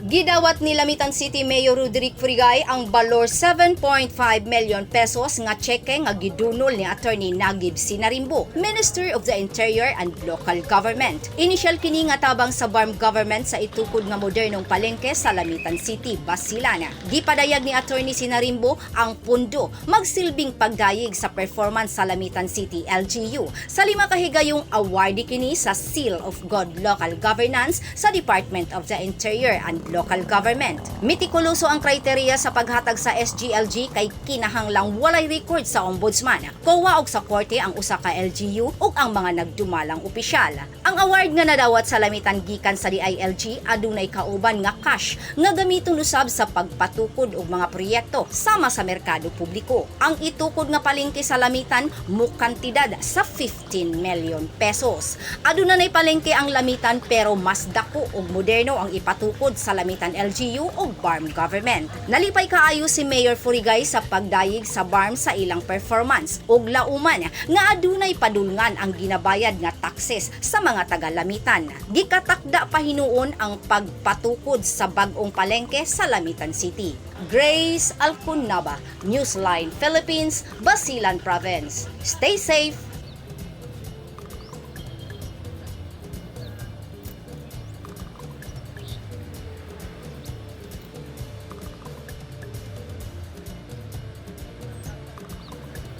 Gidawat ni Lamitan City Mayor Roderick Furigay ang balor ₱7.5 million nga tseke nga gidunol ni Attorney Naguib Sinarimbo, Minister of the Interior and Local Government. Inisyal kini nga tabang sa BARMM government sa itukod nga modernong palengke sa Lamitan City, Basilan. Gipadayag ni Attorney Sinarimbo ang pundo magsilbing pagdayeg sa performance sa Lamitan City LGU sa 5 ka higayong award kini sa Seal of Good Local Governance sa Department of the Interior and Local Government. Mitikuloso ang criteria sa paghatag sa SGLG kay kinahanglang walay record sa ombudsman, COA og sa korte ang usa ka LGU ug ang mga nagdumalang opisyal. Ang award nga nadawat sa Lamitan gikan sa DILG adunay kauban nga cash nga gamiton usab sa pagpatukod og mga proyekto sama sa merkado publiko. Ang itukod nga palengke sa Lamitan mukantidad sa ₱15 million. Aduna nay palengke ang Lamitan pero mas dako og moderno ang ipatukod sa Lamitan LGU ug BARMM government. Nalipay kaayo si Mayor Furigay sa pagdayeg sa BARMM sa ilang performance ug lauman nga adunay padulngan ang ginabayad nga taxes sa mga taga-Lamitan. Gikatakda pa hinuon ang pagpatukod sa bag-ong palengke sa Lamitan City. Grace Alcunaba, Newsline Philippines, Basilan Province. Stay safe.